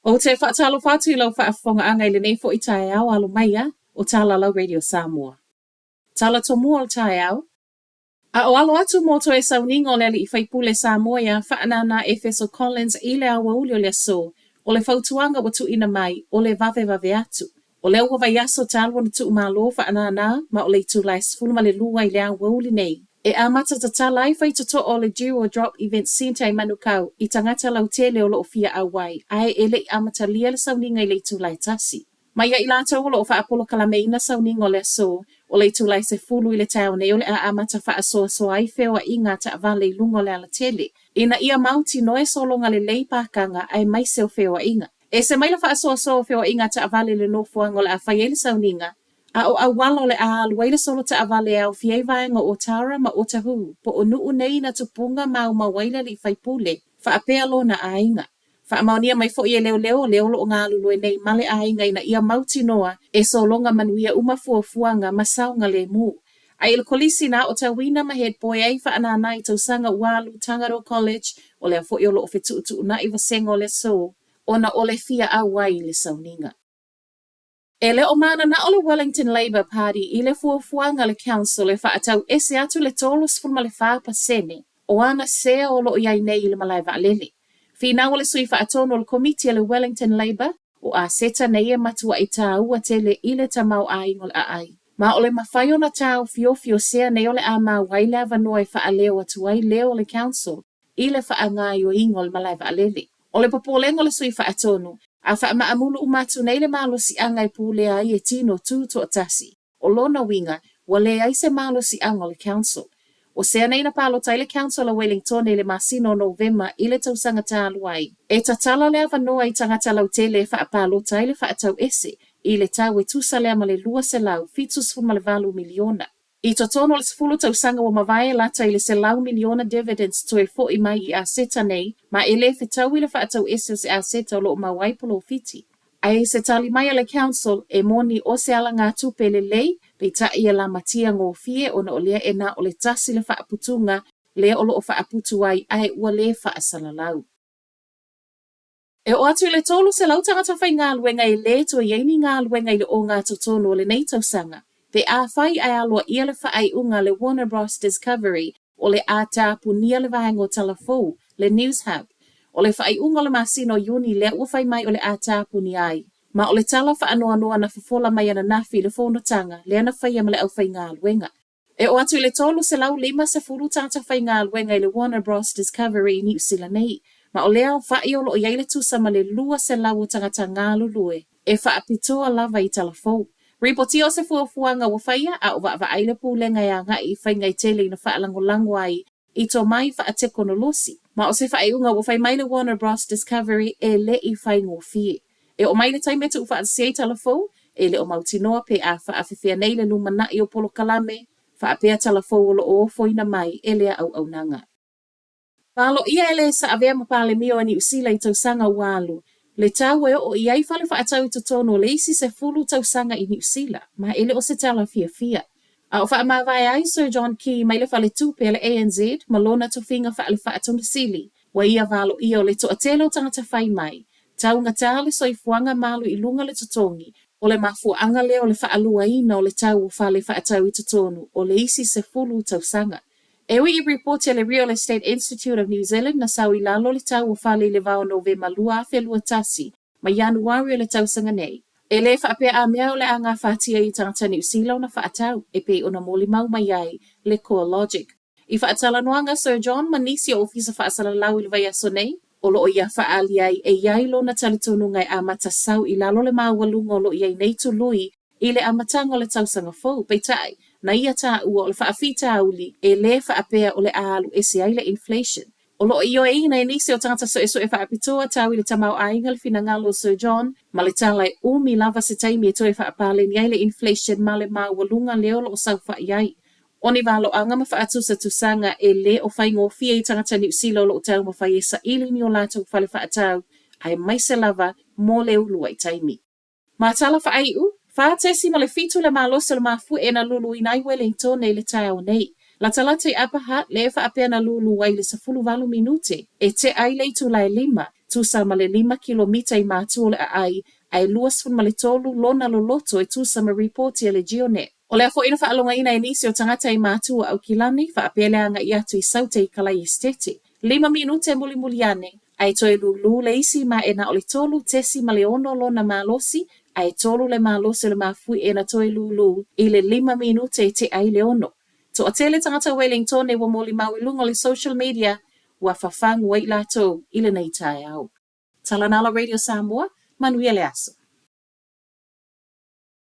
Ou te faatalofa atu i lau faafofogaaga i lenei foi taeao alo mai a o Talalau Radio Samoa. Tala tomua o le taeao. A o alo atu mo toe sauniga o le alii faipule Samoa ia Faanana Efeso Collins i le aoauli o le aso, o le fautuaga ua tuuina mai, o le vavevave atu. O lea ua vaiaso talu ona tuumalo Faanana ma o le itula e 12 i le aoauli nei e amata tatala ai faitotoa o le Dew or Drop Event Centre i Manukau i tagata lautele o lo o fia auai ae e le i amatalia le sauniga i le itula e tasi. Ma ia i latou o lo o faapolokalameina sauniga o le aso, o le itula e 10 i le taeao nei o le a amata faasoasoa ai feoaiga a taavale i luga o le alatele ina ia mautinoa e sologa lelei pakaga aemaise o feoaiga. Ese mai le faasoasoa o feoaiga a taavale i le nofoaga o le a fai ai le sauniga, a o auala o le a alu ai le solo taavale e aofia ai vaega o Otara ma Otahuhu po o nuu nei na tupuga maumau ai le alii faipule faapea lona aiga. Faamaonia mai foi e leoleo o lea o lo o galulue nei ma le aiga ina ia mautinoa e sologa manuia uma fuafuaga ma saogalemu. A i le kolisi na aotauina ma head boy ai Faanana i tausaga ua alu Tangaroa College, o lea foi o lo o fetuutuunai vasega o le aso ona o le fia auai i le sauniga. E le o mananao le Wellington Labour Party i le fuafuaga a le Council e faatau ese atu le 34% o ana sea o lo o i ai nei i le malae vaalele. Finau le sui faatonu o le komiti a le Wellington Labour, o aseta nei e matuai tāua tele i le tamaoaiga o le aai. Ma o le mafai ona taofiofi o sea nei o le a mau ai le avanoa e faaleo atu ai leo o le Council i le faagaoioiga o le malae vaalele. O le popolega o le sui faatonu, a faamaamulu uma atu nei le malosiaga e pulea ai e tino tutoatasi, O lona uiga, ua leai se malosiaga o le Council. O sea nei na palota ai le Council a Wellingtone i le masina o Novema i le tausaga talu ai, e tatala le avanoa i tagata lautele e faapalota ai le faatau ese i le tau e tusa lea ma le $278 miliona. I totonu o le 10 tausaga ua mavae lata i le 100 miliona dividends toe foi mai i aseta nei ma e le fetaui le faatau ese o se aseta o lo o mau ai polofiti. Ae se tali mai a le Council, e moni o se alagatupe lelei, peitai e lamatia gofie ona o lea e na o le tasi le faaputuga lea o lo o faaputu ai ae ua le faasalalau. E oo atu i le 300 tagata faigaluega e le toe i ai ni galuega i le ogatotonu o lenei tausaga, pe afai ae aloaia le faaiuga a le Warner Bros Discovery o le a tapunia le vaega o Talafou, le News Hub. O le faaiuga o le masina o Iuni lea ua fai mai o le a tapunia ai. Ma o le tala faanoanoa na fofola mai ananafi i le fonotaga lea na faia ma le aufaigaluega. E oo atu i le 350 tagata faigaluega i le Warner Bros Discovery i Niu Sila nei, ma o lea aofai o lo o i ai le tusa ma le 200 o tagata galulue e faapitoa lava i Talafou. Ripotia o se fuafuaga ua faia a o vaavaai le pulega e agai i faiga e tele ina faalagolago ai i tomai faatekonolosi. Ma o se faaiuga ua fai mai le Warner Bros Discovery e le i faigofie. E oo mai le taimi e tuufaatasia ai Talafou, e le o mautinoa pe a faafefea nei le lumanai o polokalame faapea Talafou o lo o ofoina mai e lea auaunaga. Valoia e le sa avea ma Palemia o Niu Sila i tausaga ua alu, le tau e oo i ai fale faatau i totonu o le isi 10 tausaga i Niu Sila, ma e le o se tala fiafia. A o faamavae ai Sir John Key mai le faletupe a le ANZ ma lona tofiga faale-faatonu-sili, ua ia valoia o le toatele o tagata fai mai, taugata le soifuaga ma alu i luga le totogi, o le mafuaaga lea o le faaluaina o le tau o fale faatau i totonu o le isi 10 tausaga. E ui i ripoti a le Real Estate Institute of New Zealand na sau i lalo le tau o fale i le va o Novema 2021 ma Ianuari o le tausaga nei, e le faapea a mea o le a gafatia i tagata Niu Sila ona faatau, e pei ona molimau mai ai le CoreLogic. I faatalanoaga Sir John ma nisi o ofisa faasalalau i le vaiaso nei, o lo o ia faaali ai e i ai lona talitonuga e amata sau i lalo le maualuga o lo o i ai nei tului I le amataga o le tausaga fou, peitai, na ia taua o le faafitauli e le faapea o le a alu ese ai le inflation. O lo o ioeina e nisi o tagata suesue faapitoa tau i le tamaoaiga le finagalo o Sir John ma le tala e umi lava se taimi e toe faapaleni ai le inflation ma le maualuga lea o lo o saofai ai. O ni valoaga ma faatusatusaga e le o faigofie i tagata Niu Sila o lo o taumafai e saili ni o latou fale faatau aemaise lava mo le uluai taimi. Ma tala faaiu, 4.7 le malosi o le mafuie na luluina ai Wellingtone i le taeao nei. Latalata i Upper Hutt, lea e faapea na lūlū ai i le 18 minute e tea ai le itula e lima, tusa ma le lima kilomita i matua o le aai, ae 23 lona loloto e tusa ma ripoti a le GeoNet. O lea foi na faalogaina e nisi o tagata i matua o Aukilani faapea le agai atu i Saute i Kalai Esetete. Lima minute mulimuli ane, ae toe lūlū le isi ma e na o le 3.6 lona malosi, ae tolu le malosi o le mafuie na toe lūlū i le lima minute e tea ai le ono. Toatele tagata Wellingtone ua molimau i luga o le social media ua fafagu ai i latou i lenei taeao. Talanala Radio Samoa, manuia le aso.